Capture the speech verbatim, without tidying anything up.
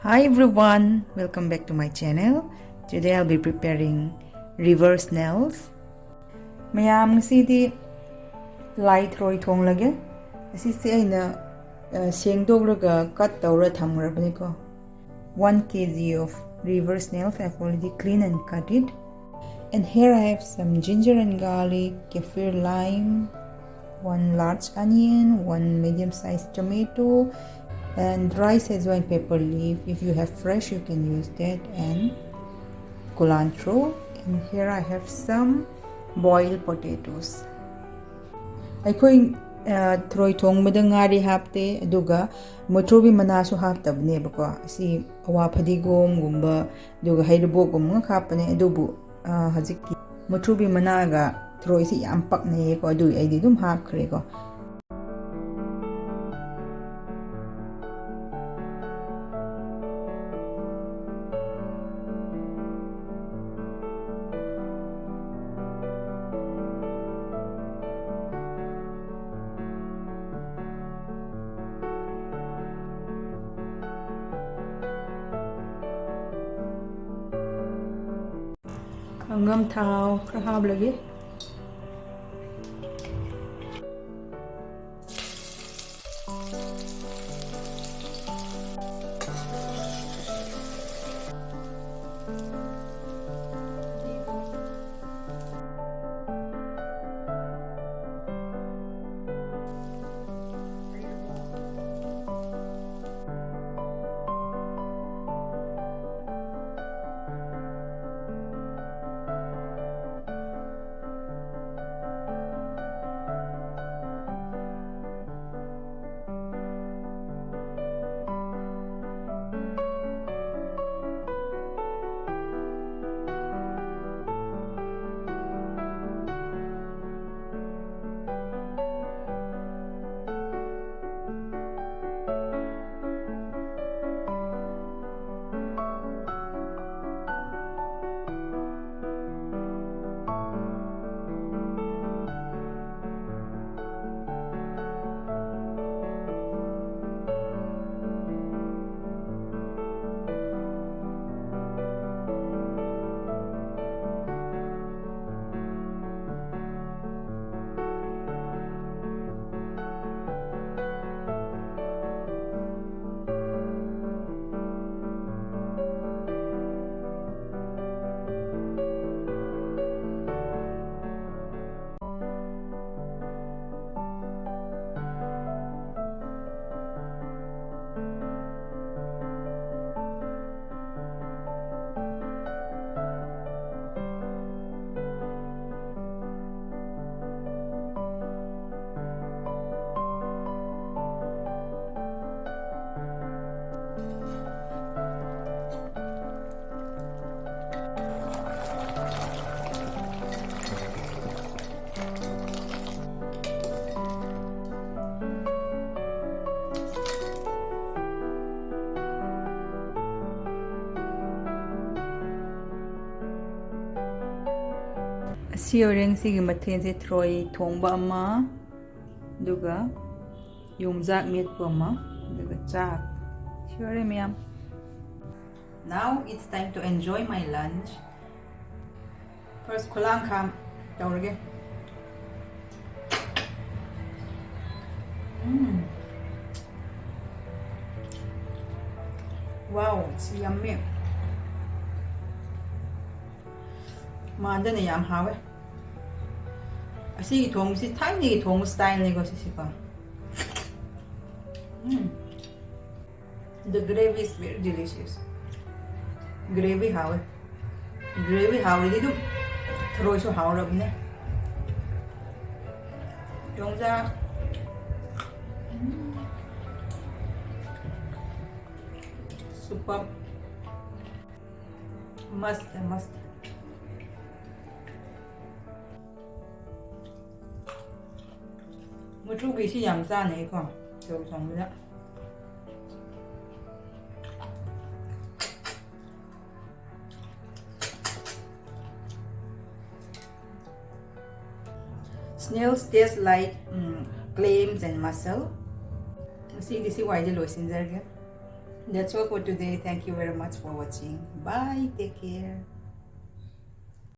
Hi everyone, welcome back to my channel. Today I'll be preparing river snails. ꯃꯌꯥꯝ, ꯉꯁꯤꯗꯤ ꯂꯥꯏ ꯊꯔꯣꯏ ꯊꯣꯡꯂꯒꯦ꯫ ꯑꯁꯤꯁꯦ ꯑꯩꯅ, ꯑ, ꯁꯦꯡꯗꯣꯛꯂꯒ cut ꯇꯧꯔ ꯊꯝꯈ꯭ꯔꯕꯅꯤꯀꯣ꯫ One K G of river snails, I've already cleaned and cut it. And here I have some ginger and garlic, kaffir lime, one large onion, one medium-sized tomato, and dry Szechuan pepper leaf. If you have fresh, you can use that, and culantro. And here I have some boiled potatoes. ꯑꯩꯈꯣꯏ, ꯑ, ꯊꯔꯣꯏ ꯊꯣꯡꯕꯗ ꯉꯥꯔꯤ ꯍꯥꯞꯇꯦ, ꯑꯗꯨꯒ ꯃꯨꯊ꯭ꯔꯨꯕꯤ ꯃꯅꯥꯁꯨ ꯍꯥꯞꯇꯕꯅꯦꯕꯀꯣ꯫ ꯑꯁꯤ ꯑꯋꯥ ꯐꯗꯤꯒꯣꯝꯒꯨꯝꯕ, ꯑꯗꯨꯒ ꯍꯩꯔꯤꯕꯣꯞꯀꯨꯝꯕ ꯉꯥꯛ ꯍꯥꯞꯄꯅꯦ꯫ ꯑꯗꯨꯕꯨ, ꯑ, ꯍꯧꯖꯤꯛꯀꯤ ꯃꯨꯊ꯭ꯔꯨꯕꯤ ꯃꯅꯥꯒ ꯊꯔꯣꯏꯁꯤ ꯌꯥꯝ ꯄꯛꯅꯩꯌꯦꯀꯣ, ꯑꯗꯨꯒꯤ ꯑꯩꯗꯤ ꯑꯗꯨꯝ ꯍꯥꯞꯈ꯭ꯔꯦꯀꯣ꯫ ꯍꯪꯒꯥꯝ ꯊꯥꯎ ꯈꯔ ꯍꯥꯞꯂꯒꯦ꯫ ꯑꯁꯤ ꯑꯣꯏꯔꯦ ꯉꯁꯤꯒꯤ ꯃꯊꯦꯜꯁꯦ: ꯊꯔꯣꯏ ꯊꯣꯡꯕ ꯑꯃ, ꯑꯗꯨꯒ ꯌꯣꯡꯆꯥꯛ ꯃꯦꯠꯄ ꯑꯃ, ꯑꯗꯨꯒ ꯆꯥꯛ꯫ ꯁꯤ ꯑꯣꯏꯔꯦ ꯃꯌꯥꯝ꯫ Now it's time to enjoy my lunch. First ꯈꯨꯂꯥꯡꯈꯥꯝ ꯇꯧꯔꯒꯦ꯫ ꯎꯝ꯫ Wow, it's yummy. ꯃꯥꯟꯗꯅ ꯌꯥꯝ ꯍꯥꯎꯋꯦ꯫ ꯑꯁꯤꯒꯤ ꯊꯣꯡꯕꯁꯤ ꯊꯥꯏꯅꯒꯤ ꯊꯣꯡꯕ styleꯅꯤꯀꯣ ꯁꯤꯁꯤꯀꯣ꯫ ꯎꯝ꯫ The gravy is very delicious. Gravy ꯍꯥꯎꯋꯦ꯫ Gravy ꯍꯥꯎꯔꯗꯤ ꯑꯗꯨꯝ ꯊꯔꯣꯏꯁꯨ ꯍꯥꯎꯔꯕꯅꯦ꯫ ꯌꯣꯡꯆꯥꯛ꯫ Super. Must, must. ꯃꯨꯊ꯭ꯔꯨꯕꯤꯁꯤ ꯌꯥꯝ ꯆꯥꯅꯩꯀꯣ ꯊꯔꯣꯏ ꯊꯣꯡꯕꯗ꯫ Snails taste like, mm, clams and mussel. ꯉꯁꯤꯒꯤ ꯁꯤ ꯋꯥꯏꯗ ꯂꯣꯏꯁꯤꯟꯖꯔꯒꯦ꯫ That's all for today. Thank you very much for watching. Bye. Take care.